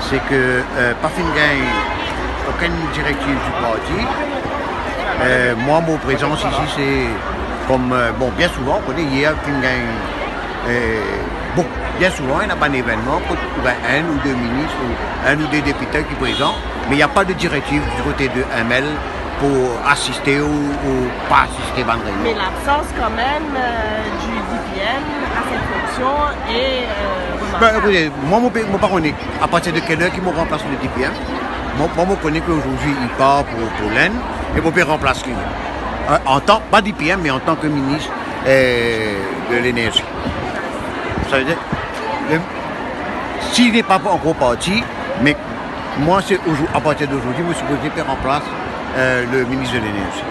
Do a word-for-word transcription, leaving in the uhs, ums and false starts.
Se ke, euh, pa finn gagn okenn direktiv di parti. Euh, mwa, mo prezans isi, se kom, euh, bon, bien souvan, ou kone, yer finn gagn, euh, bon, bien souvan, ena bann evennman kot ou gagn enn ou de minis ou enn ou de depite ki prezan, me napa de direktiv di kote de M L pou asiste ou, ou pa asiste bann reynion. Mais l'absence quand même, euh, du D P M à cette fonction est, euh, remarquable. Ben, écoutez, mwa, mo pe, mo pa kone apartir de kel er ki mo ranplas le D P M. Mwa, mwa, mo kone ke azordi li par pou, pou Lenn, e mo pe ranplas li. Euh, an tan, pa D P M, me an tan ke minis, euh, de lenerzi. Sa ve dir, le, si li pa ankor parti, me mwa, se ozor-, apartir d'aujourd'hui, mo sipoze pe ranplas, euh, le minis de lenerzi.